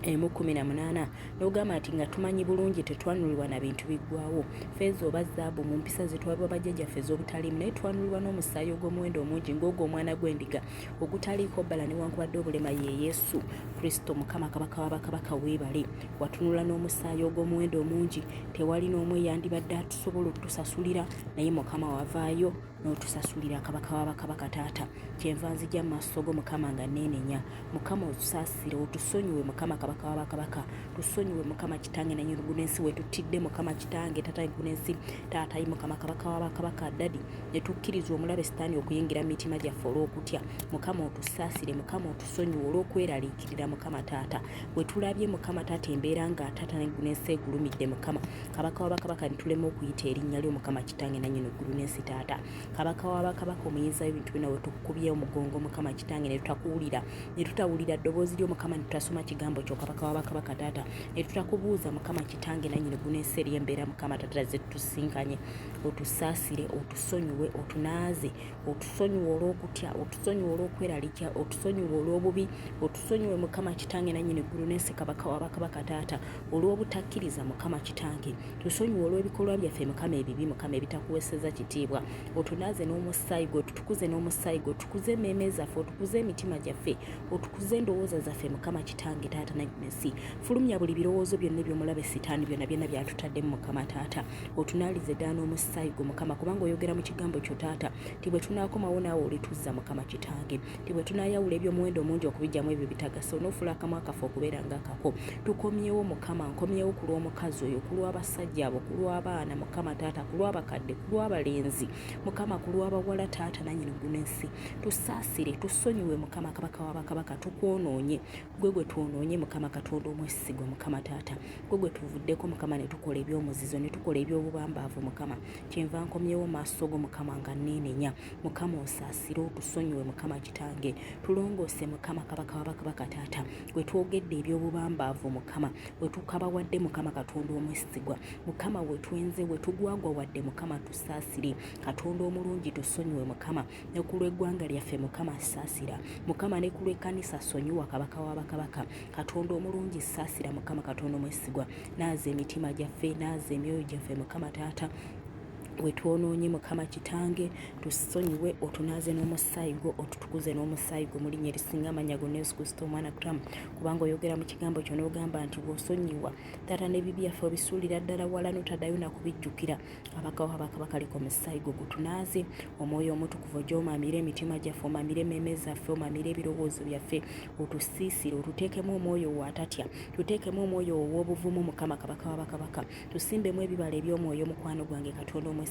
Speaker 1: 1:18 n'ogamba nti nga tumanyi bulungi tetwanulibwa na bintu biggwawo, feeza oba zaabu, mu mpisa ze twabwa bajjajjaffe ez'obutaliimu, naye twanulibwa n'omusaayi ogw'omuwendo omungi ng'ogwo omwana gw'endiga ogutaliiko bbala newankubadde obulema, ye Yesu Kristo. Mukama Kabaka wa bakabaka weebale, watunula n'omusaayi ogw'omuwendo omungi. Tewali n'omu eyandibadde atusobola otusasulira, naye Mukama wavaayo n'otusasulira. Kabaka wa bakabaka Taata, kyenva nzija mu maaso go Mukama nga neenenya. Mukama otusaasire, otusonyiwe Mukama Kabaka wa bakabaka, tusonyiwe Mukama Kitange nannyini ggulu n'ensi wetuttidde Mukama Kitange Taata ggulu n'ensi Taata yi Mukama Kabaka wa bakabaka Dadi, ne tukkiriza omulabe Sitaani okuyingira mu mitima gyaffe olw'okutya. Mukama otusaasire, Mukama otusonyiwe olw'okweraliikirira Mukama Taata bwe tulabye Mukama Taata embeera nga Taata ggulu n'ensi egulumidde Mukama Kabaka wa bakabaka, ne tulema okuyita erinnya lyo Mukama Kitange nannyini ggulu n'ensi Taata. Kabaka wa bakabaka, omuyinza w'ebintu byonna, we tukukubye omugongo Mukama Kitange, ne tutakuwulira, ne tutawulira ddoboozi lyo Mukama, ne tutasoma kigambo kyo Kabaka wa bakabaka taata, ne tutakubuuza Mukama Kitange nannyini ggulu n'ensi eri embeera Mukama taata ze tusinkanye. Otusaasire, otusonyiwe, otunaaze, otusonyiwe olw'okutya, otusonyiwe olw'okweraliikira, otusonyiwe olw'obubi, otusonyiwe Mukama Kitange nannyini ggulu n'ensi Kabaka wa bakabaka taata, olw'obutakkiriza Mukama Kitange. Tusonyiwe olw'ebikolwa byaffe Mukama ebibi Mukama ebitakuweeseza kitiibwa. Otunaaze n'omusaayi gwo, otutukuze n'omusaayi gwo, otukuze emmeeme zaffe, otukuze emitima gyaffe, otukuze endowooza zaffe Mukama Kitange taata nannyini. Fulumya buli birowoozo byonna eby'omulabe Sitaani byonna byonna byatutaddemu Mukama taata. Otunaalize ddala n'omusaayi gwo Mukama, kubanga oyogera mu kigambo kyo taata nti bwe tunaakomawo naawe olituzza Mukama Kitange, nti bwe tunaayawula eby'omuwendo omungi okubiggyamu ebyo bitagasa, onoofuula akamwa kaffe okubeera nga akako. Tukomyewo Mukama, nkomyewo ku lw'omukazi oyo, ku lw'abasajja abo, ku lw'abaana Mukama taata, ku lw'abakadde, ku lw'abalenzi Mukama, ku lw'abawala taata nannyini ggulu n'ensi. Tusaasire, tusonyiwe Mukama Kabaka wa bakabaka, tukwonoonye, ggwe gwe twonoonye Mukama Katonda omwesigwa Mukama taata, ggwe gwe tuvuddeko Mukama ne tukola eby'omuzizo, ne tukola eby'obubambaavu Mukama. Kyenva nkomyewo maaso go Mukama nga nneenenya. Mukama osaasire, otusonyiwe Mukama Kitange, tulongoose Mukama Kabaka wa bakabaka taata, we twogedde eby'obubambaavu Mukama, we tukabawadde Mukama Katonda omwesigwa Mukama, we twenze, we tugwagwawadde Mukama, tusaasire Katonda omulungi, tusonyiwe Mukama, ne ku lw'eggwanga lyaffe Mukama saasira Mukama, ne ku lw'ekkanisa sonyiwa Kabaka wa bakabaka Katonda omulungi, saasira Mukama Katonda omwesigwa, naaza emitima gyaffe, naaza emyoyo gyaffe Mukama taata, we twonoonye Mukama Kitange, tusonyiwe, otunaaze n'omusaayi gwo, otutukuze n'omusaayi gwo mu linnya erisinga amannya gonna, Yesu Kristo omwana kutamu, kubanga oyogera mu kigambo kyo n'ogamba nti bw'osonyiwa taata n'ebibi byaffe obisuulira ddala wala n'otaddayo na kubijjukira. Kabaka wa bakabaka, leka omusaayi gwo gutunaaze, omwoyo omutukuvu ojje omamire emitima gyaffe, omamire emmeeme zaffe, omamire ebirowoozo byaffe, otusiisire, otuteekemu omwoyo wo atatya, tuteekemu omwoyo wo ow'obuvumu Mukama Kabaka wa bakabaka, tusimbemu ebibala eby'omwoyo mukwano gwange Katonda omwesigwa.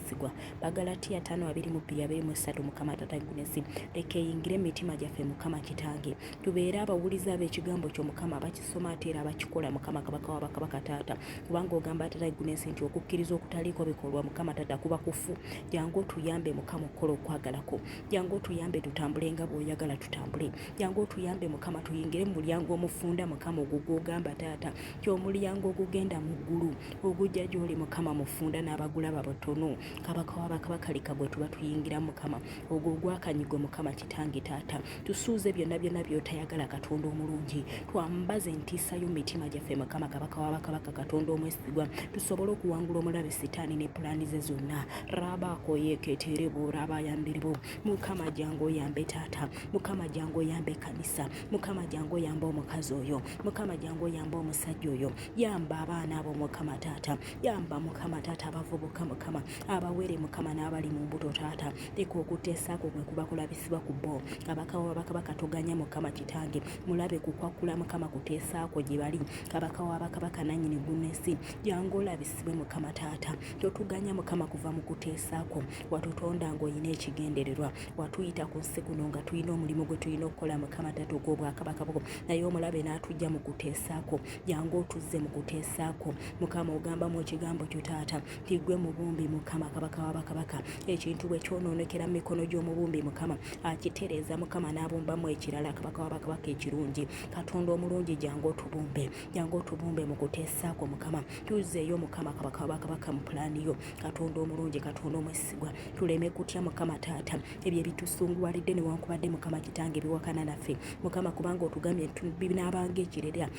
Speaker 1: Bagalatiya 5:22-23 Mukama Taata Gunesi, leka eyingire mu mitima gyaffe Mukama Kitange, tubeere abawulize ab'ekigambo kyo Mukama, abakisoma ate era abakikola Mukama Kabaka wa bakabaka taata, kubanga ogamba Taata Gunesi nti okukkiriza okutaliiko bikolwa Mukama Taata kuba kufu. Jangu otuyambe Mukama okukola okwagala kwo, jangu otuyambe tutambule nga bw'oyagala tutambule, jangu otuyambe Mukama tuyingire mu mulyango omufunda Mukama ogwo gw'ogamba taata nti omulyango ogugenda mu ggulu ogujja gy'oli Mukama mufunda n'abagulaba batono. Kabaka wa bakabaka, leka gwe tuba tuyingira Mukama ogwo ogw'akanyigo Mukama Kitange taata, tusuuze byonna byonna by'otayagala Katonda omulungi, twambaze entiisa yo mu mitima gyaffe Mukama Kabaka wa bakabaka Katonda omwesigwa, tusobole okuwangula omulabe Sitaani ne pulaani ze zonna. Rabakoyeketerebo rabayambiribo Mukama jangu oyambe taata, Mukama jangu oyambe ekkanisa, Mukama jangu oyambe omukazi oyo, Mukama jangu oyambe omusajja oyo, yamba abaana abo Mukama taata, yamba Mukama taata abavubuka Mukama, abawere Mukama n'abali mu mbuto taata, leka okuteesaako kwe kuba kulabisibwa ku bo. Kabaka wa bakabaka, toganya Mukama Kitange mulabe kukwakula Mukama kuteesaako gye bali. Kabaka wa bakabaka nannyini ggulu n'ensi, jangu olabisibwe Mukama taata, totuganya Mukama kuva mu kuteesaako. Watutonda ng'olina ekigendererwa, watuyita ku nsi kuno nga tulina omulimu gwe tulina okukola Mukama taata ogw'obwakabaka bwo, naye omulabe n'atujja mu kuteesaako. Jangu otuzze mu kuteesaako Mukama. Ogamba mu ekigambo kyo taata nti ggwe mubumbi Mukama Kabaka wa bakabaka, ekintu bwe kyonoonekera mu mikono gy'omubumbi Mukama akitereeza Mukama n'abumbamu ekirala Kabaka wa bakabaka ekirungi. Katonda omulungi, jangu otubumbe, jangu otubumbe mu kuteesaako Mukama, tuzzeeyo Mukama Kabaka wa bakabaka mu pulaani yo Katonda omulungi, Katonda omwesigwa, tuleme kutya Mukama taata ebyo ebitusunguwalidde newankubadde Mukama Kitange biwakana naffe Mukama, kubanga otugambye binaabanga ekirerya,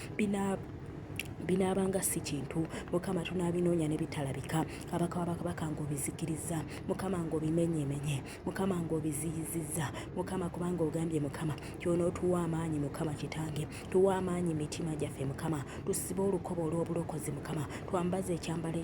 Speaker 1: binaabanga si kintu Mukama, tunaabinoonya ne bitalabika. Kabaka wa bakabaka, ng'obizikiriza Mukama, ng'obimenyemenye Mukama, ng'obiziyizizza Mukama, kubanga ogambye Mukama ky'onootuwa amaanyi Mukama Kitange. Tuwa amaanyi mitima gyaffe Mukama, tusibe olukoba olw'obulokozi Mukama, twambaze ekyambalo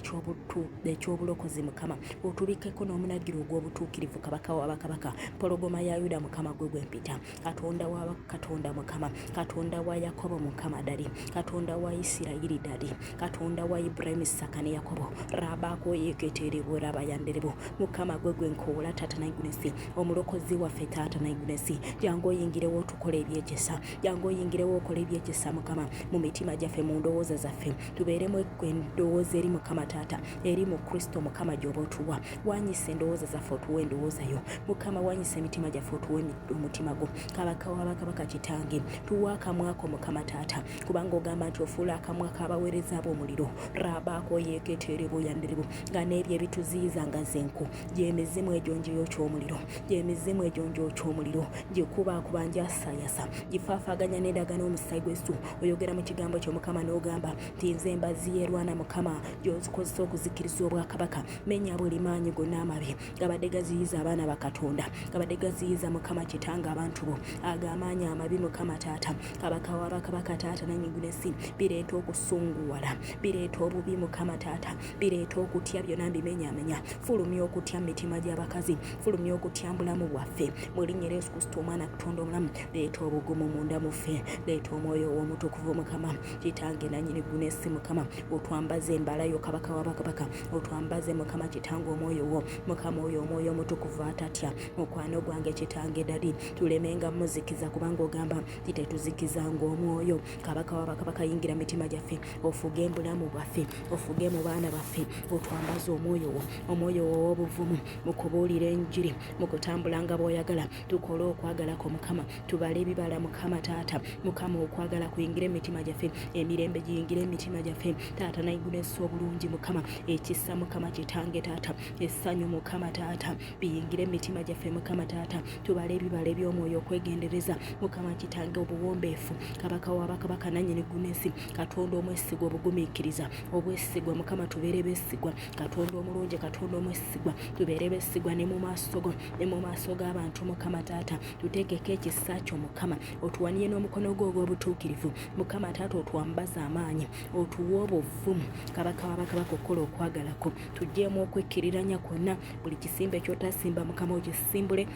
Speaker 1: eky'obulokozi Mukama, otubikkeko n'omunagiro ogw'obutuukirivu Kabaka wa bakabaka, Mpologoma ya Yuda Mukama, gwe gwe mpita Katonda wa Katonda Mukama, Katonda wa Yakobo Mukama, ddali Katonda wa Isirayiri. Isirayiri dadi Katonda wa Iburayimu, Isaka ne Yakobo rabako yeketerebo rabayanderebo Mukama gwe gwe nkowoola taata nayigunesi omulokozi waffe taata nayigunesi jangu oyingirewo otukole ebyekisa jangu oyingirewo okole ebyekisa Mukama mu mitima gyaffe mu ndowooza zaffe tubeeremu endowooza eri Mukama taata eri mu Kristo Mukama gy'oba otuwa wanyisa endowooza zaffe otuwa endowooza yo Mukama wanyisa emitima gyaffe otuwa omutima gwo kabaka wabakabaka kitange tuwa akamwako Mukama taata kubanga ogamba nti ofuula akamwa k'abaweereza bo omuliro rabaako yeeketeerebo yanderebo nga n'ebyo ebituziyiza nga zenku gy'emizimu egyo njiyokya omuliro gy'emizimu egyo njokya omuliro gikubakuba njasayasa gifaafaaganya n'endagaano omusaayi gw'Yesu oyogera mu kigambo kyo Mukama n'ogamba nti nze embazzi y'erwana Mukama gy'ozikozesa okuzikiriza obwakabaka menya buli maanyi gonna amabi gabadde gaziyiza abaana ba Katonda gabadde gaziyiza Mukama kitange abantu bo ago amaanyi amabi Mukama taata kabaka wa bakabaka taata nanyingunesi bireeta okusunguwala bireeta obubi Mukama taata bireeta okutya byonna mbimenyamenya fulumya okutya mu mitima gy'abakazi fulumya okutya mbulamu bwaffe mu linnya erya Yesu Kristo omwana Katonda omulamu leeta obugumu munda muffe leeta omwoyo ow'omutukuvu Mukama kitange nanyini gunesi Mukama otwambaze embala yo kabaka wa bakabaka otwambaze Mukama kitange omwoyo wo Mukama oyo omwoyo omutukuvu atatya mukwano gwange kitange dadi tulemenga muzikiza kubanga ogamba nti tetuzikizanga omwoyo kabaka wa bakabaka yingira mitima gyaffe ofuge embulamu bwaffe ofuge mu baana baffe otwambaze omwoyo wo omwoyo wo ow'obuvumu mu kubuulira enjiri mu kutambula nga bw'oyagala tukole okwagala ko Mukama tubale ebibala Mukama taata Mukama okwagala kuyingire emitima gyaffe emirembe giyingire emitima gyaffe taata naigulesa obulungi Mukama ekisa Mukama kitange taata essanyu Mukama taata biyingire emitima gyaffe Mukama taata tubale ebibala eby'omwoyo okwegendereza Mukama kitange obuwombeefu kabaka wa bakabaka nanyini gunesi Katonda omwesigwa obugumiikiriza obwesigwa Mukama tubeere besigwa Katonda omulungi Katonda omwesigwa tubeere besigwa ne mu maaso go ne mu maaso g'abantu Mukama taata tuteekeko ekisa kyo Mukama otuwaniye n'omukono gwo ogw'obutuukirivu Mukama taata otwambaze amaanyi otuwe obuvumu kabaka wa bakabaka okukola okwagala kwo tuggyemu okwekkiriranya kwonna buli kisimbe ky'otasimba Mukama okisimbule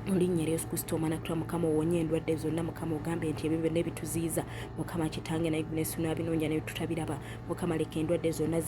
Speaker 1: mu linnya erya Yesu Kristo omwana kutwa Mukama owonye endwadde zonna Mukama ogambe nti ebyo byonna ebituziyiza Mukama kitange naye gunesu n'abinoonya naye tutabiraba Mukama leka endwadde zonna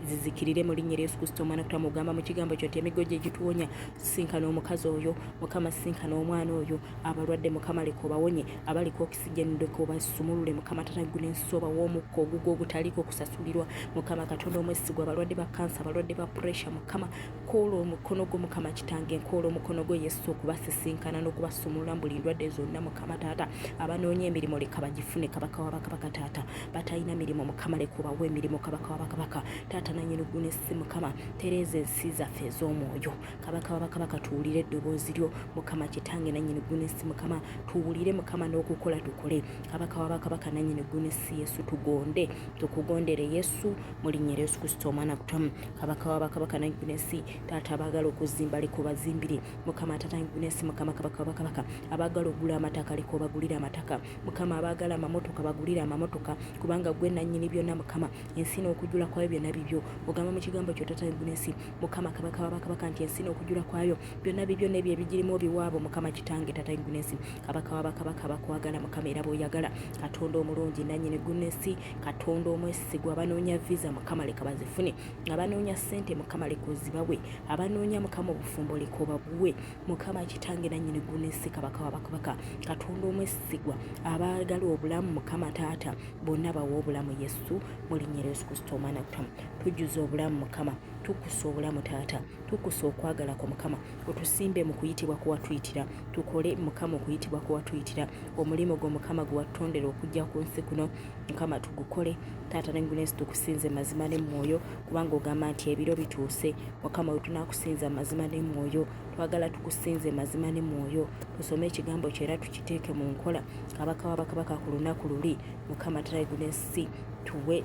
Speaker 1: zizikirire mu linnya erya Yesu Kristo omwana kutwa mugamba mu kigambo kyo nti emiggo gye gituwonya sinkana omukazi oyo Mukama sinkana omwana oyo abalwadde Mukama leka obawonye abaliko okisigeni leka obasumulule Mukama tata gunensi obawe omukka ogugwo ogutaliiko kusasulirwa Mukama Katonda omwesigwa abalwadde ba kansa abalwadde ba pressure Mukama koola omukono gwo Mukama kitange nkoola omukono gwo Yesu okubasisinkana n'okubasumulula mu buli ndwadde zonna Mukama taata abanoonya emirimu leka bagifune kabaka wa bakabaka taata batalina mirimu Mukama leka obawe emirimu kabaka wa bakabaka taata nanyini gunesi Mukama tereeza ensi zaffe ez'omwoyo kabaka wa bakabaka tuwulire eddoboozi lyo Mukama kitange nanyini gunesi Mukama tuwulire Mukama n'okukola tukole kabaka wa bakabaka nanyini gunesi Yesu tugonde tukugondere Yesu mu linnya erya Yesu Kristo omwana kutamu kabaka wa bakabaka nanyini taata abaagala okuzimba leka obazimbire Mukama taata nanyini Mukama kabaka wa bakabaka abaagala okugula amataka leka obagulire amataka Mukama abaagala amamotoka bagulire amamotoka kubanga gwe nannyini byonna Mukama ensi n'okujula kwayo byonna bibyo ogamba mu kigambo kyo taata nanyini Mukama kabaka wa bakabaka nti ensi n'okujula kwayo byonna bibyo n'ebyo ebigirimu obiwaabo Mukama kitange taata nanyini kabaka wa bakabaka bakwagala Mukama era bw'oyagala Katonda omulungi nannyini gunesi Katonda omwesigwa abanoonya visa Mukama leka bazifune abanoonya ssente Mukama leka ozibawe abanoonya Mukama obufumbo leka obabuwe Mukama kitange nannyini gunesi kabaka wa bakabaka Katonda omwesigwa abaagala obulamu Mukama taata bonna bawe obulamu Yesu mu linnya erya Yesu Kristo omwana kutamu tujjuza obulamu Mukama tukusa obulamu taata tukusa okwagala kwo Mukama otusimbe mu kuyitibwa kwe watuyitira tukole Mukama okuyitibwa kwe watuyitira omulimu gwo Mukama gwe watutondera okujja ku nsi kuno Mukama tugukole taata nengunensi tukusinze mazima ne mwoyo kubanga ogamba nti ebiro bituuse Mukama we tunakusinza mazima ne mwoyo twagala tukusinze mazima ne mwoyo tusome ekigambo kyo era tukiteeke mu nkola kabaka wa bakabaka ku lunaku luli Mukama tatagunensi tuwe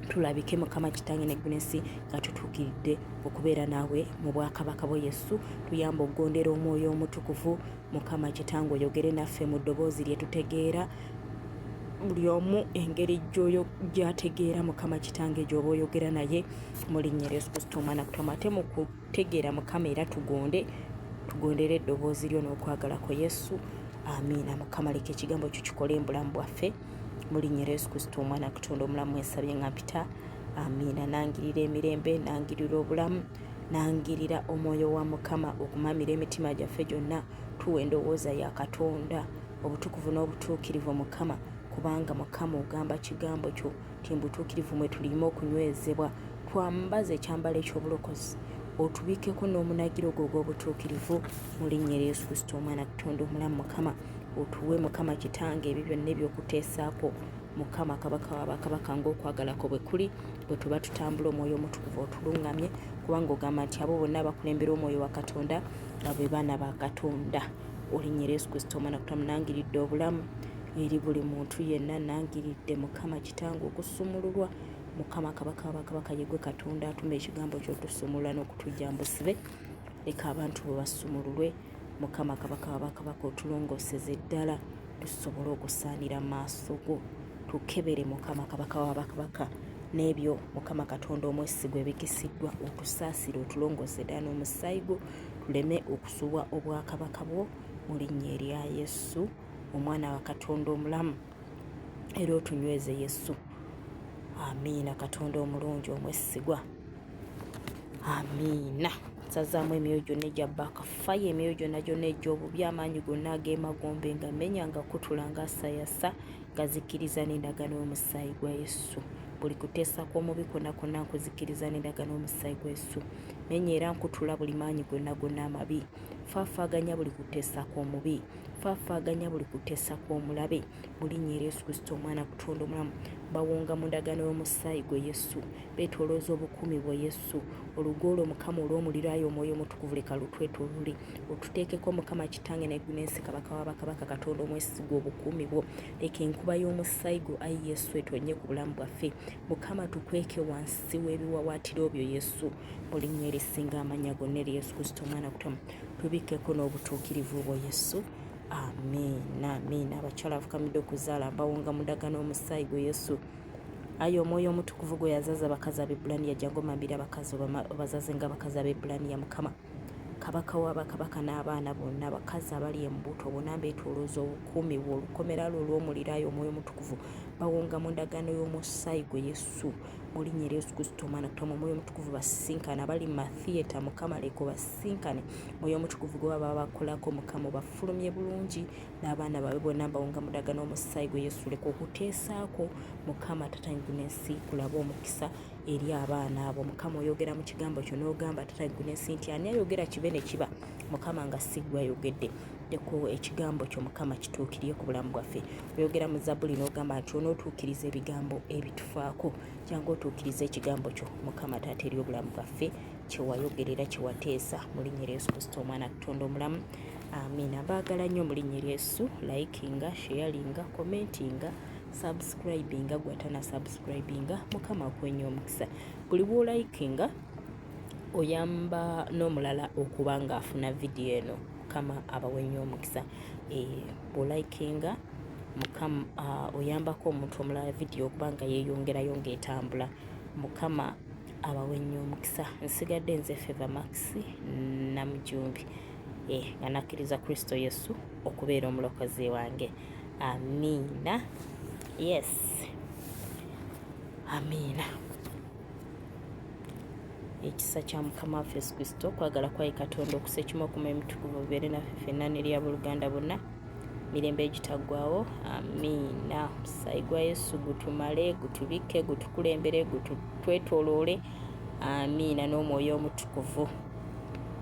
Speaker 1: tulabike Mukama kitange ne gunensi nga tutuukiridde okubeera naawe mu bwakabaka bwo Yesu tuyamba okugondera omwoyo omutukuvu Mukama kitange oyogere naffe mu ddoboozi lye tutegeera buli omu engeri gy'ategeera Mukama kitange gy'oba oyogera naye mu linnya erya Yesu Kristo omwana kutoma ate mu kutegeera Mukama era tugonde tugondere eddoboozi lyo n'okwagala kwo Yesu amiina Mukama leka ekigambo kyo kikole embulamu bwaffe. Mu linnya erya Yesu Kristo omwana Katonda omulamu ensabye nga mpita, amiina. Nangirira emirembe, nangirira obulamu, nangirira omwoyo wa Mukama okumamira emitima gyaffe gyonna. Tuwa endowooza ya Katonda, obutukuvu n'obutuukirivu Mukama, kubanga Mukama ogamba kigambo kyo nti mbutuukirivu mwe tulima okunywezebwa. Twambaze ekyambalo eky'obulokozi, otubikkeko n'omunagiro gwo ogw'obutuukirivu mu linnya erya Yesu Kristo omwana Katonda omulamu. Mukama otuwe Mukama Kitange ebyo byonna eby'okuteesaako Mukama Kabaka wa bakabaka, ng'okwagala kwo bwe kuli bwe tuba tutambula. Omwoyo Omutukuvu otulungamye, kubanga ogamba nti abo bonna abakulembera omwoyo wa Katonda nga be baana ba Katonda. Olinnya erya Yesu Kristo omwana Katonda, nangiridde obulamu eri buli muntu yenna, nangiridde Mukama Kitange okusumululwa. Mukama Kabaka wa bakabaka, yegwe Katonda atuma ekigambo ky'otusumulula n'okutujja mu busibe. Leka abantu bwe basumululwe. Mukama Kabaka wa bakabaka, otulongooseze ddala tusobole okusaanira maaso go. Tukebere Mukama Kabaka wa bakabaka n'ebyo Mukama Katonda omwesigwa ebikisiddwa, otusaasire, otulongoose ddala n'omusaayi gwo, tuleme okusubwa obwakabaka bwo, mu linnya erya Yesu omwana wa Katonda omulamu, era otunyweze Yesu. Amiina. Katonda omulungi omwesigwa, amiina. Nsazaamu emyoyo gyonna egya bakafaya, emyoyo gyonna gyonna egy'obubi, amaanyi gonna ag'emagombe nga menya, nga kutula, nga asayasa, nga zikkiriza n'endagaano y'omusaayi gwa Yesu. Buli kuteesa kw'omubi kwonna kwonna nkuzikiriza n'endagaano y'omusaayi gwa Yesu. Menya era nkutula buli maanyi gonna gonna amabi. Faafaaganya buli kuteesa kw'omubi, faafaaganya buli kuteesa kw'omulabe mu linnya erya Yesu Kristo omwana Katonda omulamu. Bawonga mu ndagaano y'omusaayi gwe Yesu, beetolooza obukuumi bwe Yesu. Olugo olwo Mukama olw'omuliro, ayi Omwoyo Omutukuvu, leka lutwetoolole, otuteekeko Mukama Kitange n'ensi, Kabaka wa bakabaka, Katonda omwesigwa, obukuumi bwo. Leka enkuba y'omusaayi gwo, ayi Yesu, etonye ku bulamu bwaffe. Mukama, tukweke wansi w'ebiwawaatiro byo Yesu, mu linnya erisinga amannya gonna eri Yesu Kristo omwana Katonda. Tubikkeko n'obutuukirivu bwo Yesu. Amiina, amiina. Abakyala afukamidde okuzaala mbawonga mu ndagaano y'omusaayi gwe Yesu. Ayi Omwoyo Omutukuvu gwe yazaza abakazi Abaebbulaniya, jangu omambire abakazi obazaze nga abakazi Abaebbulaniya. Mukama Kabaka wa bakabaka, n'abaana bonna abakazi abali embuto bonna mbeetolooza obukuumi bwo, olukomera lwo olw'omuliro. Ayi Omwoyo Omutukuvu, bawonga mu ndagaano y'omusaayi gwe Yesu, mu linnya erya Yesu Kristo omwana Katonda. Omwoyo Omutukuvu basisinkane abali mu matheatre, Mukama leka obasisinkane. Omwoyo Omutukuvu gwe baba bakolako, Mukama obafulumye bulungi n'abaana baabwe bonna, mbawonga mu ndagaano y'omusaayi gwe Yesu. Leka okuteesaako Mukama Tata n'ensi kulaba omukisa eri abaana abo. Mukama, oyogera mu kigambo kyo n'ogamba, Tata n'ensi, nti ani ayogera kibe ne kiba, Mukama, nga si ggwe ayogedde? Leka ekigambo kyo Mukama kituukirire ku bulamu bwaffe. Oyogera mu Zabbuli n'ogamba nti onootuukiriza ebigambo ebitufaako. Jangu otuukirize ekigambo kyo Mukama Taata eri obulamu bwaffe, kyewayogerera, kyewateesa, mu linnya erya Yesu Kristo omwana Katonda omulamu, amiina. Mbaagala nnyo mu linnya erya Yesu. Likinga, sharinga, commentinga, subscribinga gwatana subscribinga. Mukama akuwenye omukisa. Buli bw'olikinga oyamba n'omulala okuba ng'afuna vidiyo eno. Mukama abawe nnyo omukisa. Bw'olikinga Mukama oyambako omuntu omulala vidiyo okuba nga yeeyongerayo ng'etambula. Mukama abawe nnyo omukisa. Nsigadde nze Favor Max Namujumbi, nga nakkiriza Kristo Yesu okubeera omulokozi wange. Amiina. Yes, amiina. Ekisa kya Mukama waffe Yesu Kristo, okwagala kwayi Katonda, okusa ekimu okuma emitukuvu bibeere naffe ffenna n'eri abooluganda bonna mirembe egitaggwawo. Amiina. Omusaayi gwa Yesu gutumale, gutubikke, gutukulembere, gutwetoloole. Amiina. N'omwoyo Omutukuvu.